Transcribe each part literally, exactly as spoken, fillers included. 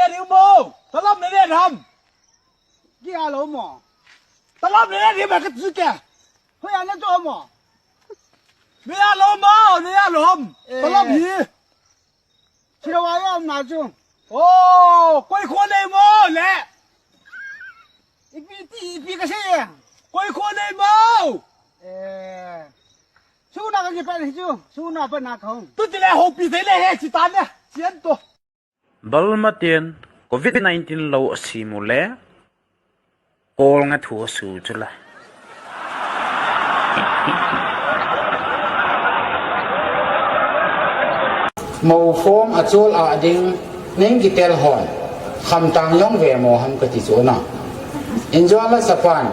Ri mo, talab le le ram. Ki a lo mo. Talab le le ri ma ka chu ke. Hoi a na to mo. Ne a lo mo, ne a lo ham. Eh. Talab hi. Chira wa ya na chu. Oh, koi kho nei mo le. Ipi ti, ipi ka se. Koi kho nei mo. Eh. Suna ka ki pa ni chu. Suna pa na ka hung. Tu ti le ho pi te le he chi ta le. Chian to. Balma ten covid nineteen lo a simu le, kol nga thu a su chu la. Mo form a chol a ding, ning kitel hon, khamtang jong ve mo ham ka ti chu na. Injuan la sapan,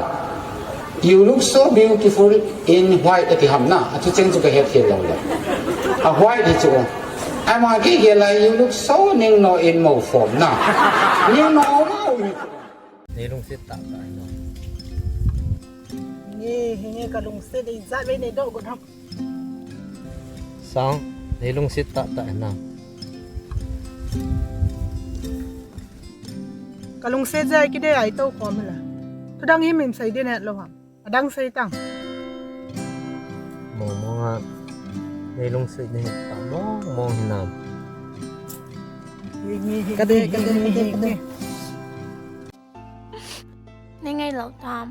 "You look so beautiful in white," ati ham na, a thu cheng chu ka het khel lo le. A white hi chu. Ama ki ge la, "You look so ning no in mo form na." Ning no mo. Nei lungset tah tah hi na. Nge, nge ka lungset dei jat ve nei do go tham. Sang, nei lungset tah tah hi na. Ka lungset jai ki dei ai to ko mi la. Thudang hi min sai dei net lo ham. Adang sei tang. Mong mong a. Nei lungset nei ta mong mong hinam. Ka dei, ka dei, ka dei, ka dei. Nei ngai lo tam.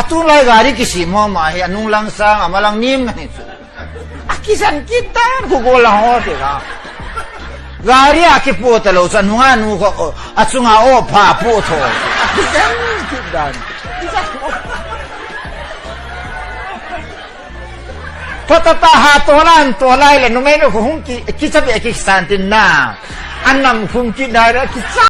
Atunglai gari kisem ho ma hi, anung lang sang, ama lang nem nani chu. Akisan kit dan khu golang ho te ka. Gari a kipo talou chu, anunga nu ko, achunga o pha po tho. Akisan kit dan. Patata ha tolan tolai le numei nu khu hung ki, kichabe kisan tin na. Anam hung kit dai le kicha.